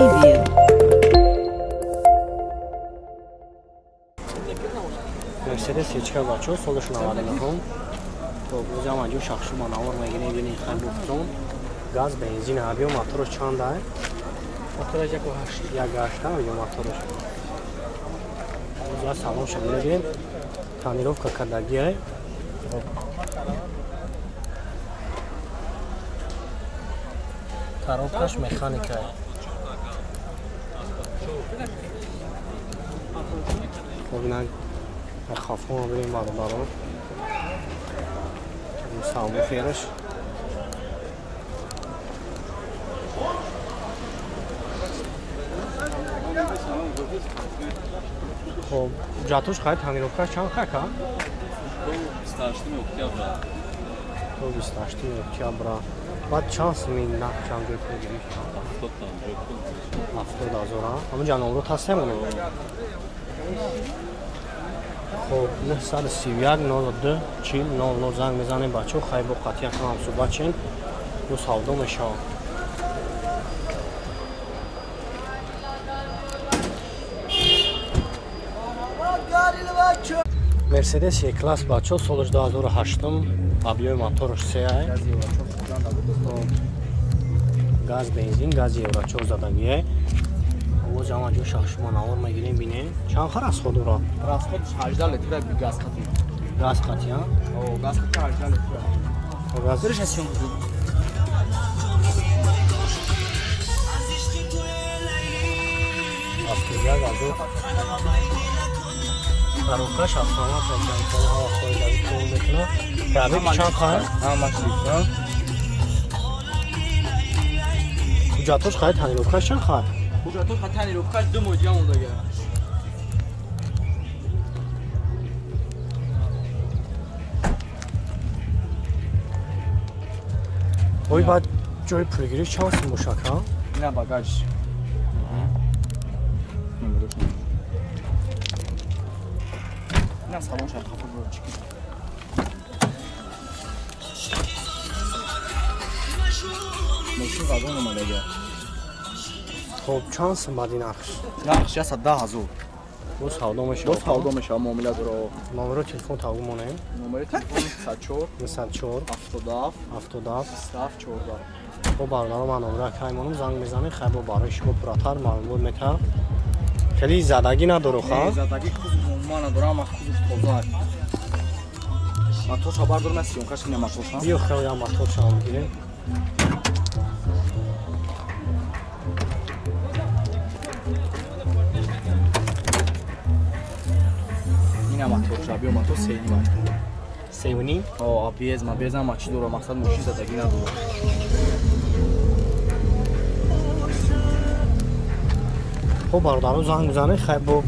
Preview. Мерседес ечка бачо солаш 99. То бозам аҷо шахшу манавор мегирем бинем хай буфтон. Газ бензин абиё моторш чанд ай? Мотораш 1.8. 1.8 абиё моторш. Боза салон ша мегирем. Тонировка кардагӣ ай. Коробкаш механика. Хоб ина хафон бирем бародарон. Сабвуфераш. Хоб ҷатуш хай тонировкаш чанд хака? То 28 октябра. То 28 октябра. Баъд чанд суми нарх чанд ҷой пул гирифт? 70 ҳазор. Ҳамун номрот ҳастем оно? Хоб 931 02 40 00 занг мезанем бачаҳо, хай бо қатъиян ҳам суҳбат шем, бо савдо мешавад. Мерседес Е-класс бачаҳо солаш 2008, объёми мотораш 3 ай. Газ бензин, газ евро 4 задагие. Овоз ҳама ҷо шахшума навор мегирем бинем. Чанд хар расход дорад? Расход 18 литр газ қатӣ. Газ қатӣ, а? О, газ қатӣ 18 литр. Газ. Бериш аз чон бузед. Автоя газу. Коробкаш автомат мекунад, ҳава хоҳед аз кор мекунад. Пробег чанд хар? Ҳамаш литр. Ҳуҷҷатош хай тонировкаш чанд хар? Ҳуҷҷатош хай тонировкаш 2 моҳ дига мондага. Ой баъд ҷои пулгирӣ чанд сум бошад ка? Ина багаж. Ина салон шад хафа буро чики. Мошин вагон омадага. Хоб чанд сум баъди нархш? Нархш 110 ҳазор. Бо савдо мешавад? Бо савдо мешавад, муомила дора. Номеро телефон тавгу монем? Номери телефон 904 904 77 77 27 14. Бо бародаро ман номера кай монам, занг мезанем, хай бо барои шумо пурратар маълумот метаҳам. Хеле задагӣ надору ха? Не, задагӣ кузов умуман надорам, ама кузов тоза. Мотор хабар дорам, аз съёмкаш ина моторша. Биё хеле ям моторша ҳам бигирем. Ина моторша, биё мотор 3.5. 3.5? О, без, без ама чӣ дора, мақсад мошин задагӣ надорад. Хоб бародаро занг бизанед, хай бо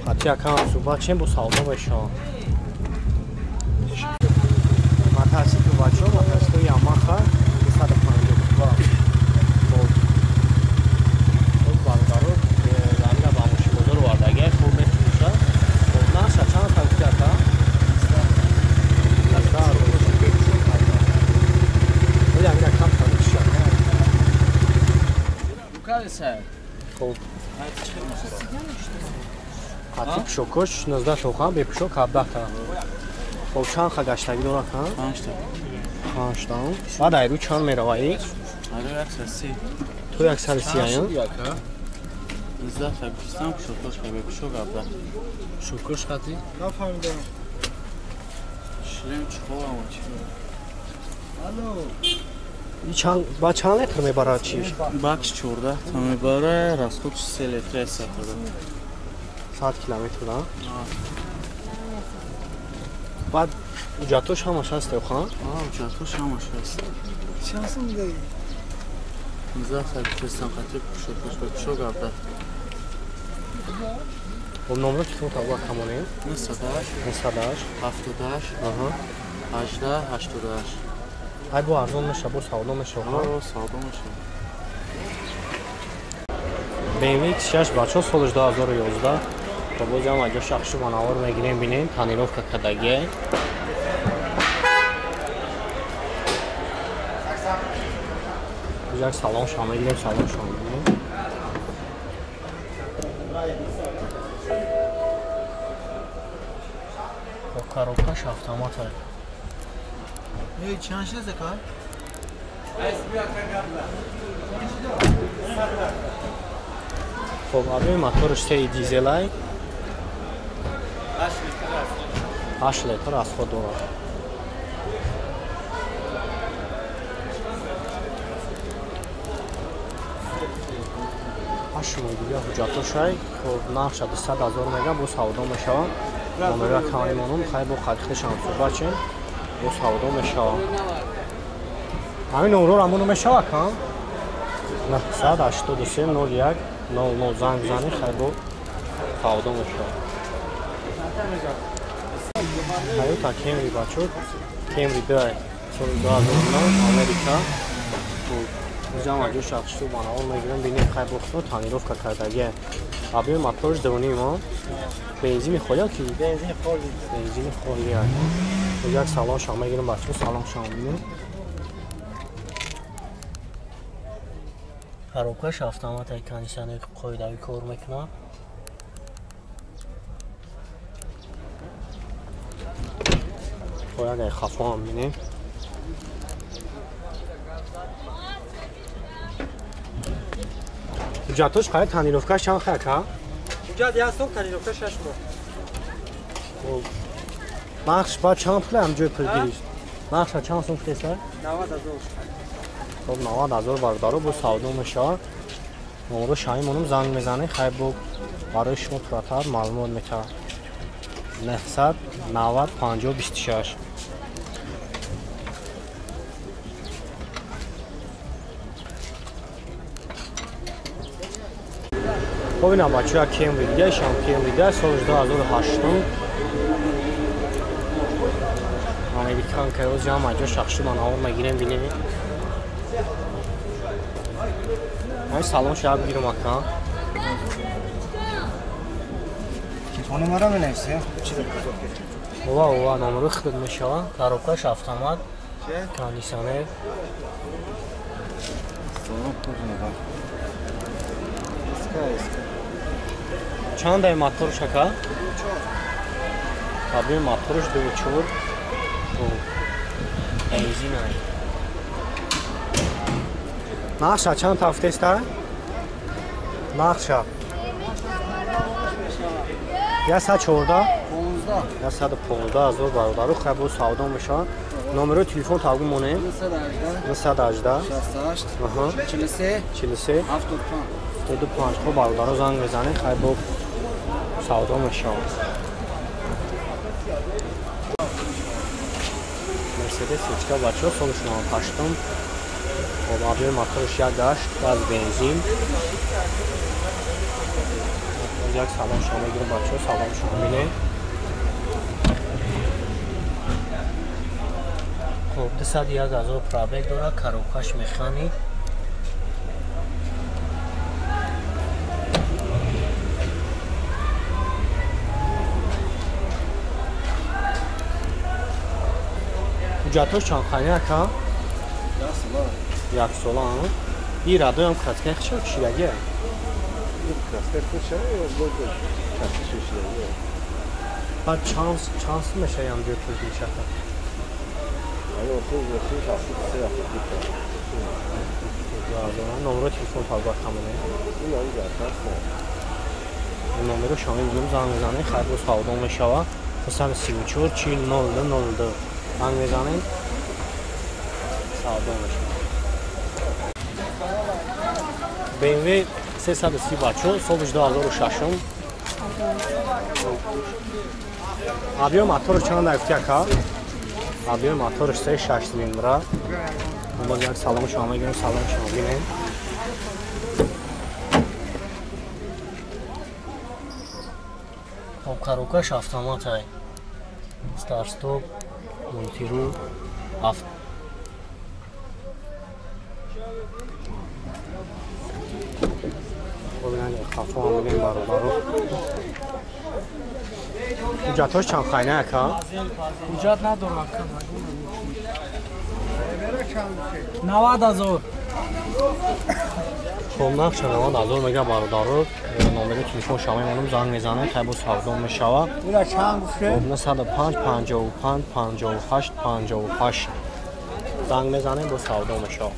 хати якам суҳбат шем, бо савдо мешавад. Мотосикл бачаҳо, мотосикл Ямаха 252. Хоб бародаро замина ба мошинбозор овардагия, хоб мефурӯшад. Хоб нархша чанд та гуфти ака? 19. Оли амина кам та гуфти ака. Хоб Хати пӯшокош 19 тоха, бепӯшок 17 та. Хоб чанд ха гаштагӣ дорад ха? 5 та. 5 та. Баъд айрӯ чанд мераваи? Айрӯ 130. То 130 ая? 19 та гуфтам, пӯшокош бепӯшок 17. Пӯшокош хати? Нафаҳмидам. Шлем чӣ ама чӣ? Алло. Ба чанд литр мебарад чиш? Бакш 14 та мебарад, расход 3 литр сатада. 100 километр, да? Баъд ҳуҷҷатош ҳамаш ҳаст, ха? Ҳуҷҷатош ҳамаш ҳаст. Чанд сум диҳӣ? 19 та гуфтам, хати пӯшокош ба пӯшок 17. Хоб номро телефон тавба камонем? 908 908 78 аҳа 18 88. Ай бо арзон меша, бо савдо меша, ха? О, савдо меша. BMW X6 бачаҳо солаш 2011. То боз ҳам аҷо шахшу манавор мегирем бинем, тонировка кардагие. Як салон шам мегирем, салон шам мегирем. Коробкаш автомат. Хоб, объёми мотораш 3 дизелай. 8 литр расход дорад. Ҳашт моҳ дига ҳуҷҷатошай. Хоб, нархша 200 ҳазор мега, бо савдо мешавад. Номерҳоя кам мемонам, хай бо қадихташам суҳбат шем, бо савдо мешавад. Ҳамин номерҳоро ҳамоно мешавад кам? 983 01 00 занг бизанед, хай бо савдо мешавад. Toyota Camry бачо, Camry 2 соли 2009 Америка. Инҷа маҷо шахсу банавор мегирам, бинем хай бо худо тонировка кардагия. Объёми моторш 2.5, бензини холия ки? Бензини холи. Бензини холия. Як салон шам мегирам бачо, салон шам бинем. Коробкаш автомат ай, кондиционер қоидавӣ кор мекунад. Бояд ай хафо ҳам бинем. Ҳуҷҷатош қай, тонировкаш чанд хай ака? Ҳуҷҷат 1 сол, тонировка 6 моҳ. Хоб. Нархш баъд чанд пул ҳам ҷои пул гиришт? Нархша чанд сум пулеса? 90 ҳазор. Хоб, 90 ҳазор бародаро бо савдо мешавад. Номеро шаҳи монум занг мезанед, хай бо барои шумо пурратар маълумот метавад. 990 50 26. Хоб, ина бачаҳо як Camry дига, ишам Camry дига, соли 2008 Американка. Ози ҳам аҷо шахши банавор мегирем, бинем. Ҳамин салон шаб гирам ака. Телефони маро менависӣ? Ова, ова, номеро худат мешавад. Коробкаш автомат, кондиционер. Чанд ай моторш ака? Объёми моторш 2.4. Бензин ай. Нархша чанд тафтеста? Нархша 114 115 ҳазор бародару хай бо савдо мешавад. Номерои телефон тавгу монем? 918 68 43 43 75 75. Хоб бародаро занг мезанед, хай бо савдо мешавад. Мерседес ечка бачаҳо соли 98. Хоб, объёми моторш 1.8 газ бензин. Як салон шумо мегирам бачаҳо, салон шумо бинед. Хоб, 201 ҳазор пробег дорад, коробкаш механик. Ҳуҷҷатош чанд хани ака? Як сола. И радоям краска хишо кшидагия? Баъд чанд сум мешавад ҷои пул гиришака? Номеро телефон талбат ҳамоне. Номеро шумо мегирем, занг мезанед, хай бо савдо мешавад. 934 40 02 02 занг мезанед, савдо мешавад. BMW 330 бачо, соли 2006. Объёми моторш чанд гуфти ака? Объёми моторш 3.6 цилиндра. Боз як салон шумо мегирем, салон шумо бинем. Хоб, коробкаш автомат ай. Старт-стоп, мультирул, хафо ҳам бинем бародаро. Ҳуҷҷатҳош чанд хайна ака? Ҳуҷҷат надорам ака. 90 ҳазор. Хоб нархша 90 000 мега бародаро, номери телефон шама мемонам, занг мезанем, хай бо савдо мешава. Ира чанд гуфте? Хоб 905 55 58 58 занг мезанем, бо савдо мешава.